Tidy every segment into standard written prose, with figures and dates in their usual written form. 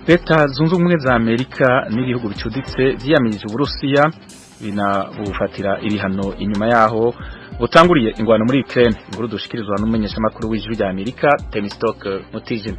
Leta Zunze Ubumwe za Amerika n'ibihugu bicuditse vyiyamirije Uburusiya, binabufatira ibihano inyuma yaho butanguriye ingwano muri Ukraine. Inkuru dushikirizwa n'umumenyeshamakuru w'Ijwi rya Amerika, Temistoke Mutijima.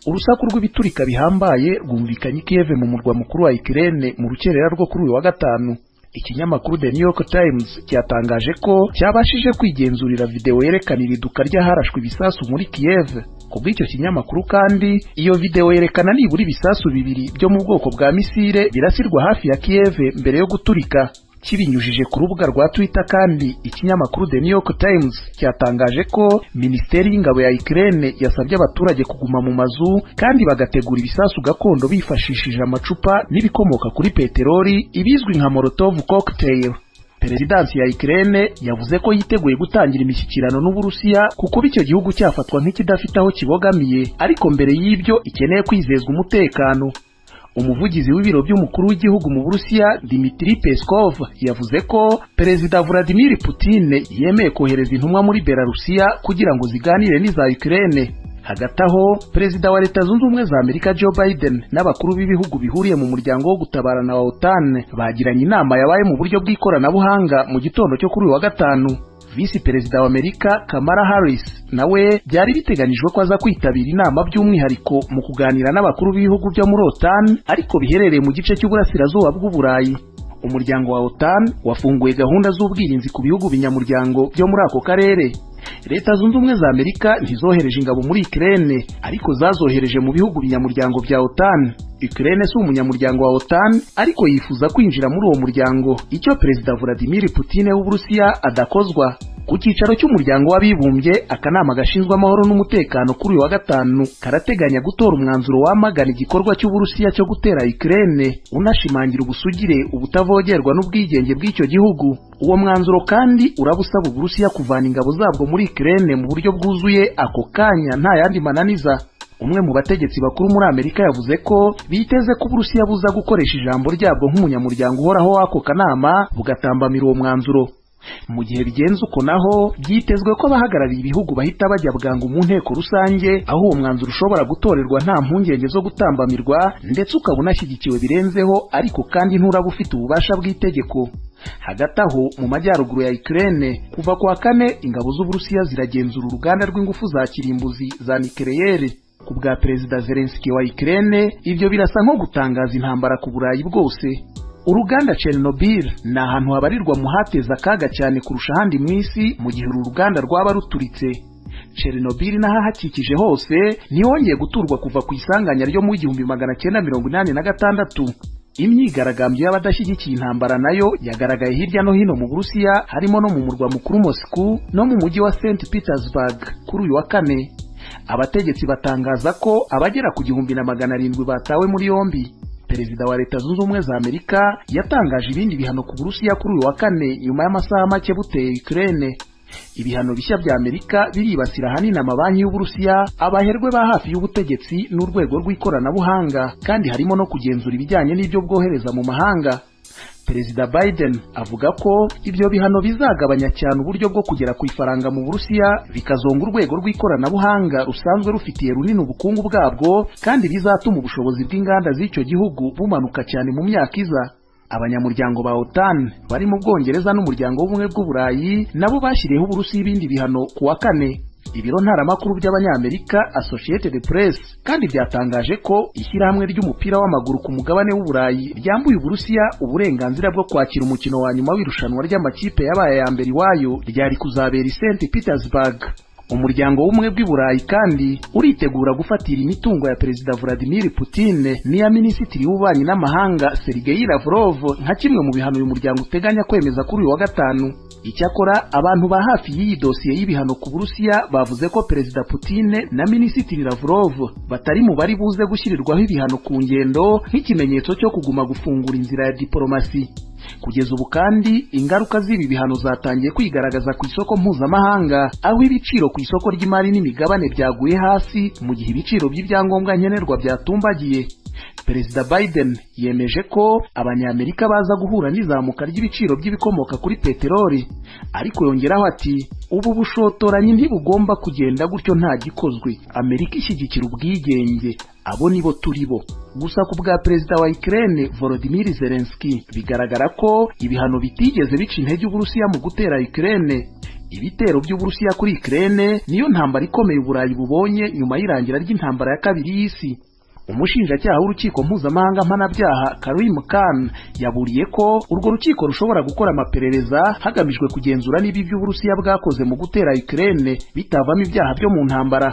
Urusaku rw'ibiturika bihambaye rwumvikanye i Kiev, mu murwa mukuru wa Ukraine, mu rukerera rwo kuri uyu wa gatanu. Ikinyamakuru The New York Times cyatangaje ko cyabashije kwigenzurira video yerekana iriduka ry'aharashwe ibisasu muri Kiev. Ku bw'icyo kinyamakuru kandi, iyo video yerekana nibura ibisasu bibiri byo mu bwoko bwa misile birasirwa hafi ya Kiev mbere yo guturika. Kibinyujije ku rubuga rwa Twitter kandi, ikinyamakuru The New York Times cyatangaje ko Minisiteri y'Ingabo ya Ukraine yasabye abaturage kuguma mu mazu kandi bagategura ibisasu gakondo bifashishije amacupa n'ibikomoka kuri peteroli, ibizwi nka Molotov cocktail. Perezidansi ya Ukraine yavuze ko yiteguye gutangira imishyikirano n'Uburusiya kuko icyo gihugu cyafatwa nk'ikidafite aho kibogamiye, ariko mbere y'ibyo ikeneye kwizezwa umutekano. Umuvugizi w'ibiro by'umukuru w'igihugu mu Burusiya, Dmitry Peskov, yavuze ko Perezida Vladimir Putin yemeye kohereza intumwa muri Belarusiya kugira ngo ziganire n'iza Ukraine. Hagati aho, Perezida wa Leta Zunze Ubumwe za Amerika Joe Biden n'abakuru b'ibihugu bihuriye mu muryango wo gutabarana wa OTAN bagiranye inama yabaye mu buryo bw'ikoranabuhanga mu gitondo cyo kuri uyu wa gatanu. Visi Perezida wa Amerika Kamala Harris nawe byari biteganyijwe ko aza kwitabira inama, by'umwihariko mu kuganira n'abakuru b'ibihugu byo muri OTAN ariko biherereye mu gice cy'uburasirazuba bw'Uburayi. Umuryango wa OTAN wafunguye gahunda z'ubwirinzi ku bihugu binyamuryango byo muri ako karere. Leta Zunze Ubumwe za Amerika ntizohereje ingabo muri Ukraine, ariko zazohereje mu bihugu binyamuryango bya OTAN. Ukraine si umunyamuryango wa OTAN, ariko yifuza kwinjira muri uwo muryango, icyo Perezida Vladimir Putin w'Uburusiya adakozwa. Ku cyicaro cy'Umuryango w'Abibumbye, akanama gashinzwe amahoro n'umutekano kuri uyu wa gatanu karateganya gutora umwanzuro wamagana igikorwa cy'Uburusiya cyo gutera Ukraine, unashimangira ubusugire, ubutavogerwa n'ubwigenge bw'icyo gihugu. Uwo mwanzuro kandi uraba usaba Uburusiya kuvana ingabo zabwo muri Ukraine mu buryo bwuzuye, ako kanya, nta yandi mananiza. Umwe mu bategetsi bakuru muri Amerika yavuze ko biteze ko Uburusiya buza gukoresha ijambo ryabwo nk'umunyamuryango uhoraho w'ako kanama, bugatambamira uwo mwanzuro. Mu gihe bigenze uko naho, byitezwe ko abahagarariye ibihugu bahita bajya bwangu mu nteko rusange, aho uwo mwanzuro ushobora gutorerwa nta mpungenge zo gutambamirwa, ndetse ukaba unashyigikiwe birenzeho, ariko kandi nturaba ufite ububasha bw'itegeko. Hagati aho, mu majyaruguru ya Ukraine, kuva ku wa kane ingabo z'Uburusiya ziragenzura uruganda rw'ingufu za kirimbuzi za nikeleyeri. Ku bwa Perezida Zelensky wa Ukraine, ibyo birasa nko gutangaza intambara ku Burayi bwose. Uruganda Chernobyl ni ahantu habarirwa mu hateza akaga cyane kurusha ahandi mu isi mu gihe uru ruganda rwaba ruturitse. Chernobyl n'ahahakikije hose ntihongeye guturwa kuva ku isanganya ryo mu 1986. Imyigaragambyo y'abadashyigikiye intambara nayo yagaragaye hirya no hino mu Burusiya, harimo no mu murwa mukuru Moscow no mu mujyi wa St Petersburg kuri uyu wa kane. Abategetsi batangaza ko abagera ku 1700 batawe muri yombi. Perezida wa Leta Zunze Ubumwe za Amerika yatangaje ibindi bihano ku Burusiya kuri uyu wa kane, nyuma y'amasaha make buteye Ukraine. Ibihano bishya bya Amerika biribasira ahanini amabanki y'Uburusiya, abaherwe ba hafi y'ubutegetsi n'urwego rw'ikoranabuhanga, kandi harimo no kugenzura ibijyanye n'ibyo bwohereza mu mahanga. Perezida Biden avuga ko ibyo bihano bizagabanya cyane uburyo bwo kugera ku ifaranga mu Burusiya, bikazonga urwego rw'ikoranabuhanga rusanzwe rufitiye runini ubukungu bwabwo, kandi bizatuma ubushobozi bw'inganda z'icyo gihugu bumanuka cyane mu myaka iza. Abanyamuryango ba OTAN bari mu Bwongereza n'Umuryango w'Ubumwe bw'Uburayi nabo bashyiriyeho Uburusiya ibindi bihano ku wa kane. Ibiro ntaramakuru by'Abanyamerika Associated Press kandi byatangaje ko ishyirahamwe ry'umupira w'amaguru ku mugabane w'Uburayi ryambuye Uburusiya uburenganzira bwo kwakira umukino wa nyuma w'irushanwa ry'amakipe yabaye aya mbere iwayo ryari kuzabera i St Petersburg. Umuryango w'Ubumwe bw'i Burayi kandi uritegura gufatira imitungo ya Perezida Vladimir Putin n'iya Minisitiri w'Ububanyi n'Amahanga Sergei Lavrov, nka kimwe mu bihano uyu muryango uteganya kwemeza kuri uyu wa gatanu. Icyakora, abantu ba hafi y'iyi dosiye y'ibihano ku Burusiya bavuze ko Perezida Putin na Minisitiri Lavrov batari mu bari buze gushyirirwaho ibihano ku ngendo, nk'ikimenyetso cyo kuguma gufungura inzira ya diporomasi. Kugeza ubu kandi, ingaruka z'ibi bihano zatangiye kwigaragaza ku isoko mpuzamahanga, aho ibiciro ku isoko ry'imari n'imigabane byaguye hasi, mu gihe ibiciro by'ibyangombwa nkenerwa byatumbagiye. Perezida Biden yemeje ko Abanyamerika baza guhura n'izamuka ry'ibiciro by'ibikomoka kuri peteroli, ariko yongeraho ati: "Ubu bushotoranyi ntibugomba kugenda gutyo nta gikozwe. Amerika ishyigikira ubwigenge, abo nibo turi bo." Gusa ku bwa perezida wa Ukraine Volodymyr Zelensky, bigaragara ko ibihano bitigeze bica intege Uburusiya mu gutera Ukraine. Ibitero by'Uburusiya kuri Ukraine niyo ntambara ikomeye Uburayi bubonye nyuma y'irangira ry'intambara ya kabiri y'isi. Umushinjacyaha w'urukiko mpuzamahanga mpanabyaha Karim Khan yaburiye ko urwo rukiko rushobora gukora amaperereza hagamijwe kugenzura niba ibyo Uburusiya bwakoze mu gutera Ukraine bitavamo ibyaha byo mu ntambara.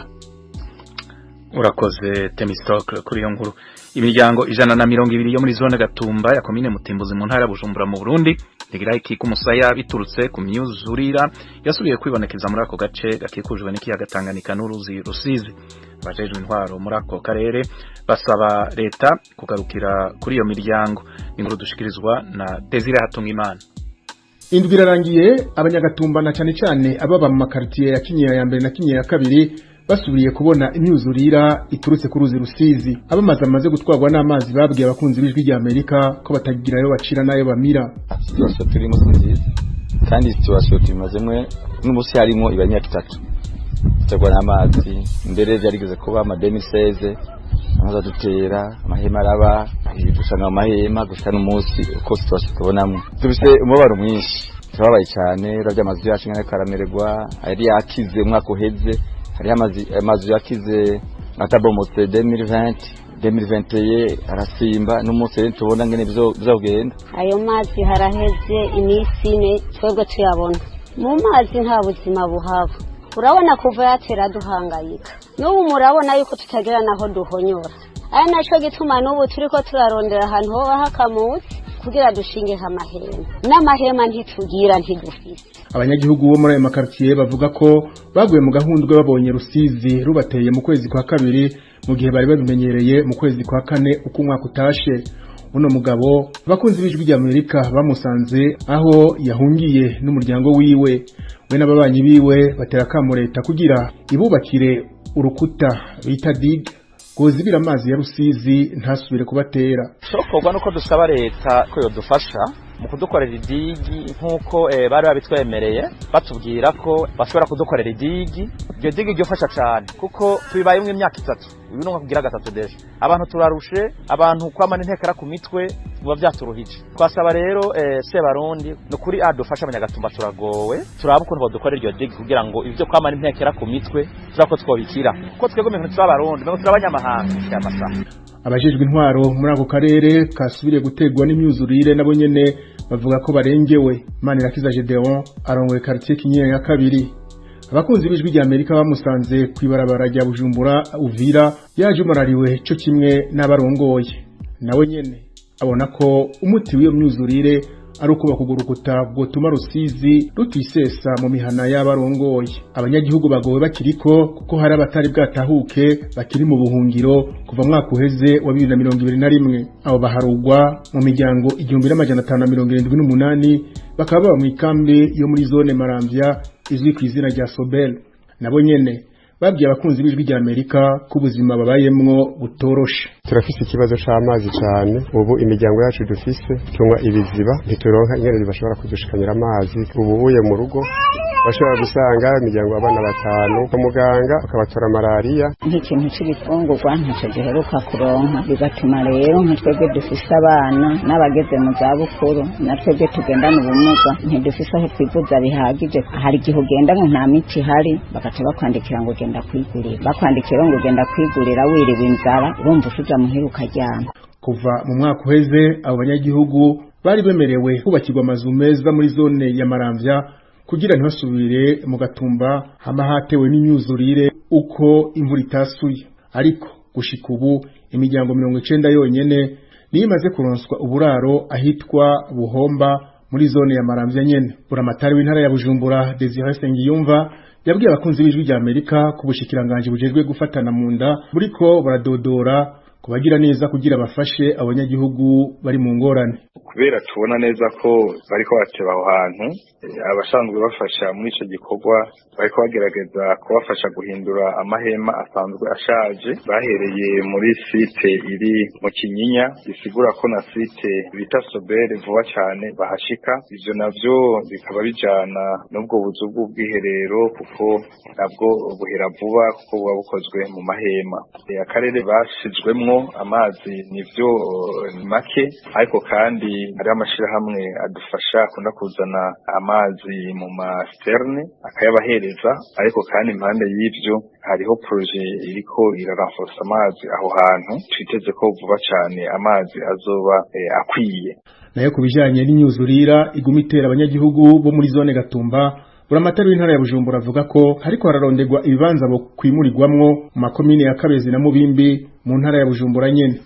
Urakoze Temistocle kuri iyo nkuru. Imiryango 120 yo muri zone Gatumba ya komine Mutimbuzi mu ntara ya Bujumbura mu Burundi ntigira ikika umusaya biturutse ku myuzurira yasubiye kwibonekeza muri ako gace gakikujwe n'ikiyaga Tanganyika n'uruzi Rusizi. Abajejwe intwaro muri ako karere basaba leta kugarukira kuri iyo miryango. Inkuru dushikirizwa na Desire Hatungimana. Indwi irarangiye abanyagatumba na cyane cyane ababa mu makaritiye ya Kinyinya ya mbere na Kinyinya ya kabiri basubiriye kubona imyuzurira iturutse ku ruzi Rusizi. Abamazi amaze gutwarwa n'amazi babwiye abakunzi b'Ijwi rya Amerika ko batagira ayo bacira n'ayo bamira. Situation turimo si nziza, kandi situation tumazemwe n'umunsi harimo iba imyaka 3 duterwa n'amazi. Mbere byarigeze kuba ama 2016, amazi adutera, amahema araba, dusanga mu mahema gushika n'umunsi. Uko situation tubonamo, dufise umubabaro mwinshi, turababaye cyane. Uravye amazu yacu ngene karamererwa, yari yakize umwaka uheze, hariho amazu yakize atabomotse 2020, 2021 arasimba, n'umunsi rero tubona ngene bizogenda. Ayo mazi haraheze iminsi 4 twebwe tuyabona. Mu mazi nta buzima buhaba. Urabona kuva yatera duhangayika, n'ubu murabona yuko tutagera naho duhonyora. Ari naco gituma n'ubu turiko turarondera ahantu hoba hakamutse kugira dushingeho amahema, n'amahema ntitugira, ntidufise. Abanyagihugu bo muri ayo makartiye bavuga ko baguye mu gahundwe babonye Rusizi rubateye mu kwezi kwa kabiri, mu gihe bari babimenyereye mu kwezi kwa kane uko umwaka utashe. Uno mugabo, abakunzi b'Ijwi rya Amerika bamusanze aho yahungiye n'umuryango wiwe. We n'ababanyi biwe batera akamo leta kugira ibubakire urukuta bita digue rwozibira amazi ya Rusizi ntasubire kubatera. Cokorwa nuko dusaba leta ko yodufasha mu kudukorera idigue nk'uko bari babitwemereye, batubwira ko bashobora kudukorera idigue. Iryo digue ryofasha cane kuko tubibayemwo imyaka 3, uyu ni umwaka ugira gatatu déjà. Abantu turarushe, abantu kwamana intekera ku mitwe biba vyaturuhije. Twasaba rero Sebarundi ni ukuri adufasha, abanyagatumba turagowe, turabe ukuntu badukorera iryo digue kugira ngo ivyo kwamana intekera ku mitwe turako twobikira, kuko twebwe umengo ntituri Abarundi, umengo turi abanyamahanga gushika aya masaha. Abajejwe intwaro muri ako karere kasubiriye gutegwa n'imyuzurire nabo nyene bavuga ko barengewe. Manirakiza Gedeon arongoye quartier Kinyinya ya kabiri. Abakunzi b'Ijwi rya Amerika bamusanze kw'ibarabara rya Bujumbura Uvira yaje umurariwe co kimwe n'abarongoye. Nawe nyene abona ko umuti w'iyo myuzurire ari ukubaka urwo rukuta rwotuma Rusizi rutisesa mu mihana y'abarongoye. Abanyagihugu bagowe bakiriko, kuko hari abatari bwatahuke bakiri mu buhungiro kuva mwaka uheze wa 2021. Abo baharugwa mu miryango 1578, bakaba baba mu ikambi yo muri zone Maramvya izwi ku izina rya Sobel. Nabo nyene babwiye abakunzi b'Ijwi rya Amerika ko ubuzima babayemwo butoroshe. Turafise ikibazo c'amazi cane. Ubu imiryango yacu dufise tunywa ibiziba, ntituronka ingene bashobora kudushikanira amazi. Ubu uye mu rugo bashobora gusanga imiryango abana batanu, kwa muganga bakabatora malariya. Nk'ikintu c'ibifungurwa ntacyo giheruka kuronka, bigatuma rero nka twebwe dufise abana n'abageze mu zabukuru na twebwe tugendana ubumuga ntidufise aho twivuza bihagije. Hari igihe ugenda ngo nta miti ihari, bagaca bakwandikira ngo genda kwigurira. Bakwandikira ngo genda kwigurira, wiriwe inzara, urumva usuja muhira ukaryama. Kuva mu mwaka uheze abo banyagihugu bari bemerewe kubakirwa amazu meza muri zone ya Maramvya kugira ntibasubire mu Gatumba hama hatewe n'imyuzurire uko imvura itasuye, ariko gushika ubu imiryango 90 yonyene niyo imaze kuronswa uburaro ahitwa Buhomba muri zone ya Maramvya nyene. Buramatari w'intara ya Bujumbura Desire Sengiyumva yabwiye abakunzi b'Ijwi rya Amerika ko ubushikiranganji bujejwe gufatana mu nda buriko buradodora Kubagira neza kugira bafashe abanyagihugu bari mu ngorane. Kubera tubona neza ko bariko bateba aho hantu, abasanzwe bafasha muri ico gikorwa bariko bagerageza kubafasha guhindura amahema asanzwe ashaje, bahereye muri site iri mu Kinyinya, bisigura ko na site bita Sobere vuba cane bahashika. Ivyo navyo bikaba bijana n'ubwo buzu bw'ubwiherero, kuko nabwo buhera vuba kuko buba bukozwe mu mahema. Akarere bashizwemwo amazi nivyo ni make, ariko kandi hariho amashirahamwe adufasha, akunda kuzana amazi mu ma citernes akayabahereza. Ariko kandi impande y'ivyo hariho projet iriko irarenforsa amazi aho hantu, twiteze ko vuba cane amazi azoba akwiye. Nayo ku bijanye n'imyuzurira iguma itera abanyagihugu bo muri zone Gatumba, Buramatari w'intara ya Bujumbura avuga ko hariko hararonderwa ibibanza bo kwimurirwamwo mu makomine ya Kabezi na Mubimbi mu ntara ya Bujumbura nyene.